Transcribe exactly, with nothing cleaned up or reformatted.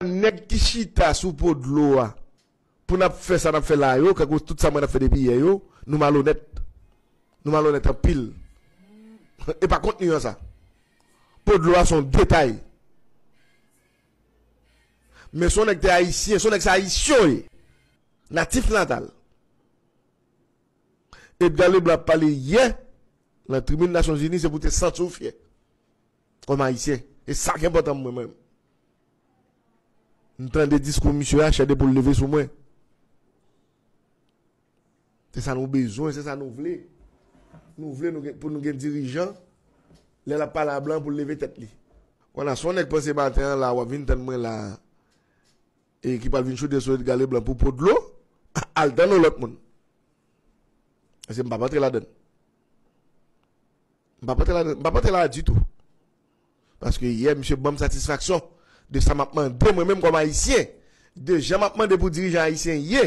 Nèg ki chita sou po dlo a pou n ap fè sa n ap fè la yo, kankou tout sa mwen ap fè depi yè yo, nou malonèt. Nou malonèt anpil. E pa kontni an sa. Po dlo a se yon detay. Men se yon nèg te ayisyen, se yon nèg se ayisyen yo ye. Natif natal. Edgar Leblanc ap pale yè nan tribin Nasyonzini, se pou te santi w fyè kòm ayisyen. E sa ki enpòtan pou mwen menm. M tande diskou misye a, chè de poul leve sou mwen. Se sa nou bezwen, se sa nou vle. Nou vle nou gen, pou nou gen dirijan, lè l ap pale a blan pou l leve tèt li. Wala, si yon nèg panse maten an la, w ap vin tann mwen la, e ki pral vin choude sou Edgar Leblanc pou po dlo, al tann yon lòt moun. Paske m p ap antre ladann. M p ap antre la, m p ap antre la ditou. Paske yè, misye ban m satisfaksyon de sa m ap mande mwen menm kòm ayisyen. De jan m ap mande pou dirijan ayisyen ye.